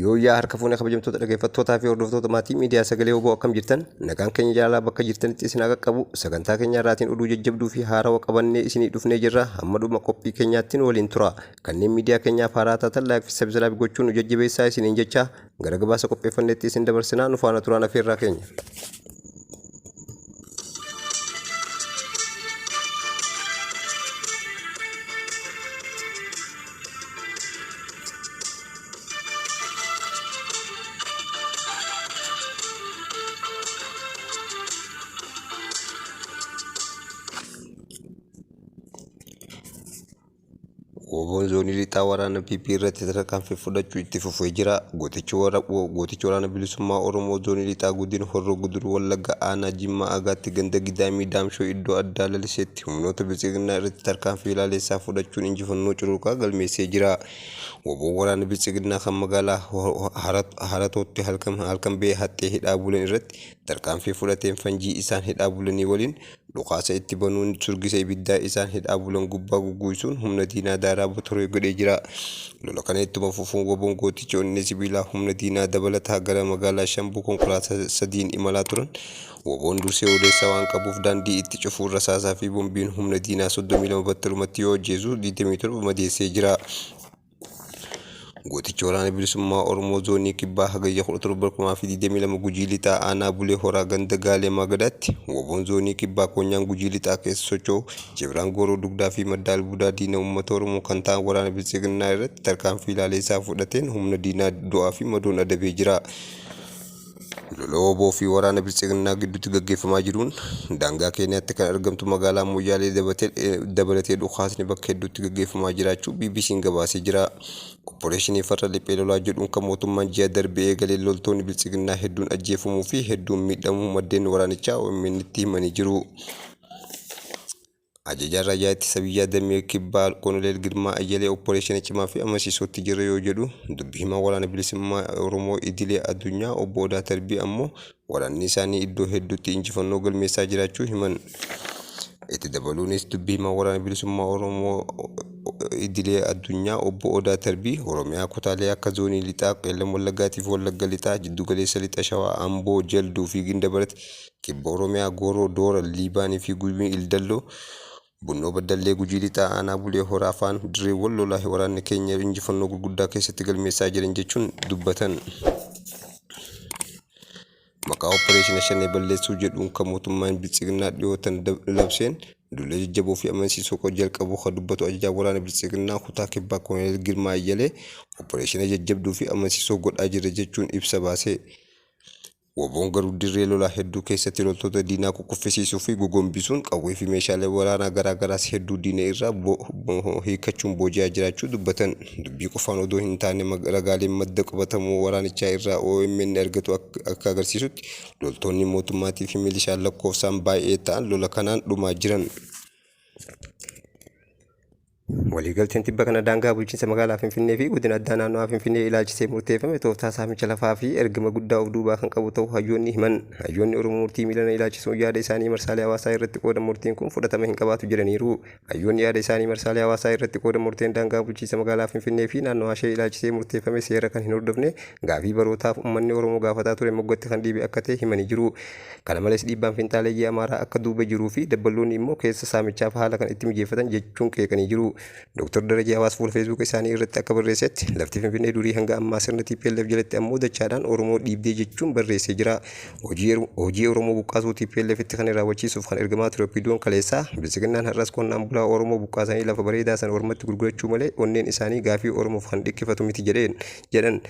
Yooyyaa harka fuune kabajamtoota dhaggeeffattootaa fi hordoftoota maatii miidiyaa Sagalee Wbo akkam jirtan? Nagaan keenya jaalalaa bakka jirtanitti isin haa qaqqabu. Sagantaa keenya irraatiin oduu jajjabduu fi haarawa qabannee isinii dhufnee jirra. Hamma dhuma qophii keenyaatti nu waliin tura. Kanneen miidiyaa keenyaaf haaraa taatan like fi subscribe gochuun nu jajjabeessaa isiniin jecha gara gabaasa qopheeffanneetti isin dabarsinaa nu faana turaan afeerraa keenya. Woboon zoonii lixaa waraana PP irratti tarkaanfii fudhachuu itti fufee jira. Gootichi waraana bilisummaa Oromoo zoonii lixaa godina Horroo Guduruu Wallagga aanaa Jimmaa Agaatti ganda Gidaamii Daamshoo iddoo addaa Laliseetti humnoota biltsiginnaa irratti tarkaanfii ilaaleessaa fudhachuun injifannoo cululuqaa galmeessee jira. Woboon waraana biltsiginnaa kan magaalaa Haratootti halkan ba'ee haxxee hidhaa bulan irratti tarkaanfii fudhateen fanjii isaan hidhaa bulanii waliin dhukaasa itti banuun surgisa ibiddaa isaan hidhaa bulan gubbaa gugguisuun humna diinaa daaraa botoree godhee jira. Lola kana ittuma fufuun woboon gootichi onnee sibiilaa humna diinaa dabalataa gara magaalaa Shambuu konkolaataa sadiin imalaa turan Woboon dursee odeessa waan qabuuf daandii itti cufuun rasaasaa fi bombiin humna diinaa 32 battalumatti yoo ajjeesu 27 madeessee jira. Gootichi Waraana Bilisummaa Oromoo Zoonii Kibbaa Hagayya 17 2022 Gujii Lixaa Aanaa Bulee Horaa Ganda Gaalee Maagadaatti Woboon Zoonii Kibbaa Koonyaan Gujii Lixaa keessa socho'u Cibraan Gooroo Dugdaa fi Madda Albuudaa diina uummata Oromoo kan ta'an Waraana Biltsiginnaa irratti tarkaanfii ilaaleessaa fudhateen humna diinaa du'aa fi madoon adabee jira. Lola wbo fi waraana Biltsiginnaa gidduutti gaggeeffamaa jiruun daangaa Keeniyaatti kan argamtu magaalaa Moyyaalee dabalatee dhukaasni bakka hedduutti gaggeeffamaa jiraachuu BBC'n gabaasee jira. Opporeeshinii farra liphee lolaa jedhuun kan mootummaan ji'a darbe eegaleen loltoonni Biltsiginnaa hedduun ajjeefamuu fi hedduun miidhamuu maddeen waraanichaa OMN'tti himanii jiru. Ajajaan Raayyaa Ittisa Biyyaa Damee Kibbaa Koloneel Girmaa Ayyalee opporeeshina cimaa fi amansiisootti jirra yoo jedhu, dubbi himaan Waraana Bilisummaa Oromoo Idilee Addunyaa Obbo Odaa Tarbii ammoo waraanni isaanii iddoo hedduutti injifannoo galmeessaa jiraachuu himan. Itti dabaluunis dubbi himaan Waraana Bilisummaa Oromoo Idilee Addunyaa Obbo Odaa Tarbii Oromiyaa kutaalee akka Zoonii Lixaa, Qeellam Wallaggaatii fi Wallagga Lixaa, Jiddugaleessa Lixa Shawaa, Amboo, Jalduu fi Gindabarat Kibba Oromiyaa Gooroo, Doora, Liibaanii fi Gumii Ildalloo, Bunnoo Baddallee, Gujii Lixaa Aanaa Bulee Horaa faan dirreewwan lolaa waraanni keenya injifannoo gurguddaa keessatti galmeessaa jiran jechuun dubbatan. Maqaa Oppireeshina Shanee balleessuu jedhuun kan mootummaan Biltsiginnaa dhiyoo tana labseen duula jajjaboo fi amansiisoo jalqabuu kan dubbatu ajajaan waraana Biltsiginnaa kutaa Kibbaa Koloneel Girmaa Ayyalee oppireeshina jajjabduu fi amansiisoo godhaa jirra jechuun ibsa baase. Wbo'n garuu dirree lolaa hedduu keessatti loltoota diinaa kukuffisiisuu fi gogombisuun qawwee fi meeshaalee waraanaa garaa garaas hedduu diina irraa hiikkachuun booji'aa jiraachuu dubbatan. Dubbii qofaan odoo hin taane ragaaleen madda qabatamoo waraanichaa irraa omn argatu akka agarsiisutti loltoonni mootummaatii fi milishaan lakkoofsaan baay'ee ta'an lola kanaan dhumaa jiran. Waliigalteen tibba kana daangaa bulchiinsa magaalaa Finfinnee fi godina addaa naannawaa Finfinnee ilaalchisee murteeffame tooftaa saamicha lafaa fi ergama guddaa of duubaa kan qabu ta'uu hayyoonni himan. Hayyoonni Oromoo murtii miilana ilaalchisuun yaada isaanii marsaalee hawaasaa irratti qoodan murtiin kun fudhatama hin qabaatu jedhaniiru. Hayyoonni yaada isaanii marsaalee hawaasaa irratti qoodan murteen daangaa bulchiinsa magaalaa Finfinnee fi naannawaashee ilaalchisee murteeffame seera kan hin hordofne gaafii barootaaf ummanni Oromoo gaafataa ture moggatti kan dhiibe akka ta'e himanii jiru. Kana malees dhiibbaan finxaaleeyyii Amaaraa akka duuba jiruu fi dabballoonni immoo keessa saamichaaf haala kan itti mijeeffatan jechuun qeeqanii jiru. Dr. Darajee Hawaas fuula Feesbuuka isaanii irratti akka barreessetti, lafti Finfinnee durii hanga ammaa sirna tplf jalatti ammoo dachaadhaan Oromoo dhiibdee jechuun barreessee jira. Hojii Oromoo buqqaasuu TPLFtti kan raawwachiisuuf kan ergamaa ture OPDOn kaleessaa, Biltsiginnaan har'as qonnaan bulaa Oromoo buqqaasanii lafa bareedaa sana ormatti gurgurachuu malee onneen isaanii gaafii Oromoof kan dhikkifatu miti jedheen jedhan.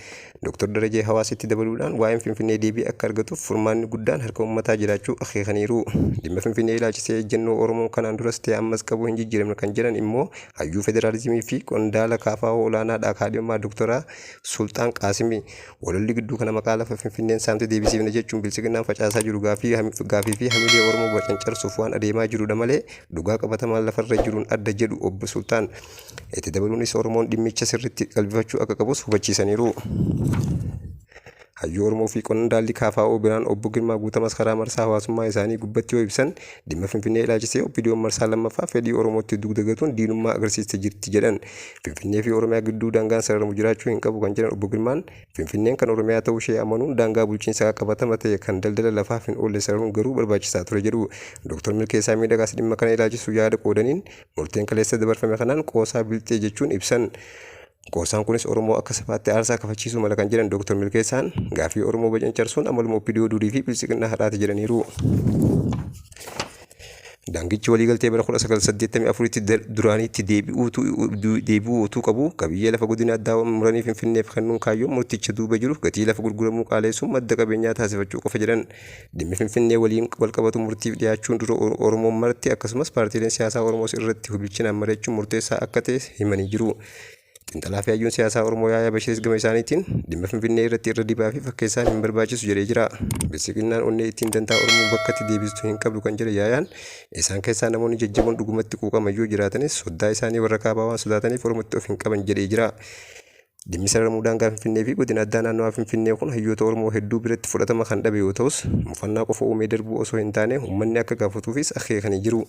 Dr. Darajee Hawaas itti dabaluudhaan waa'een Finfinnee deebii akka argatuuf furmaanni guddaan harka uummataa jiraachuu akeekaniiru. Dhimma Finfinnee ilaalchisee ejjennoo Oromoon kanaan duras ta'e ammas qabu hin jijjiiramne kan jedhan immoo hayyuu federaalizimii fi qondaala KFO olaanaadhaa kaadhimamaa Doktoraa Sulxaan Qaasimi. Ololli gidduu kana maqaa lafa Finfinneen saamte deebisiifna jechuun Biltsiginnaan facaasaa jiru gaaffii fi hamilee Oromoo bacancarsuuf waan adeemaa jirudha malee dhugaa qabatamaan lafarra jiruun adda jedhu Obbo Sulxaan. Itti dabaluunis Oromoon dhimmicha sirriitti qalbifachuu akka qabus hubachiisaniiru. Hayyuu Oromoo fi qondaalli KFO biraan Obbo Girmaa Guutamaas karaa marsaa hawaasummaa isaanii gubbatti yoo ibsan, dhimma Finfinnee ilaalchisee OPDOn marsaa lammaffaaf fedhii Oromootti dugda gatuun diinummaa agarsiiste jirti jedhan. Finfinnee fi Oromiyaa gidduu daangaan sararamu jiraachuu hin qabu kan jedhan Obbo Girmaan, Finfinneen kan Oromiyaa ta'uu ishee amanuun daangaa bulchiinsaa qabatama ta'e kan daldala lafaaf hin oolle sararuun garuu barbaachisaa ture jedhu. Dr. Milkeessaa Miidhagaas dhimma kana ilaalchisuun yaada qoodaniin, murteen kaleessa dabarfame kanaan qoosaa bilxee jechuun ibsan. Qoosaan kunis Oromoo akka sabaatti aarsaa kafachiisuu mala kan jedhan Dr. Milkeessaan, gaaffii Oromoo bacancarsuun amaluma OPDO durii fi Biltsiginnaa har'aati jedhaniiru. Daangichi waliigaltee bara 1984tti duraaniitti deebi'uu utuu qabuu qabiyyee lafa godina addaa muranii Finfinneef kennuun kaayyoon murticha duuba jiru gatii lafa gurguramuu qaaleessuun madda qabeenyaa taasifachuu qofa jedhan. Dhimmi Finfinnee waliin walqabatu murtiif dhiyaachuun dura Oromoon marti akkasumas paartiileen siyaasaa Oromoos irratti bilchinaan mari'achuun murteessaa akka ta'e himanii jiru. Xiinxalaa fi hayyuun siyaasaa Oromoo Yaayaa Bashiris gama isaaniitiin dhimma Finfinnee irratti irra dibaa fi fakkeessaan hin barbaachisu jedhee jira. Biltsiginnaan onnee ittiin dantaa Oromoo bakkatti deebistu hin qabdu kan jedhe Yaayaan, isaan keessaa namoonni jajjaboon dhugumatti quuqaman yoo jiraatanis soddaa isaanii warra kaabaa waan sodaataniif Oromootti of hin qaban jedhee jira. Dhimmi sararamuu daangaa Finfinnee fi godina addaa naannawaa Finfinnee kun hayyoota Oromoo hedduu biratti fudhatama kan dhabe yoo ta'us, mufannaa qofa uumee darbuu osoo hin taane uummanni akka gaafatuufis akeekanii jiru.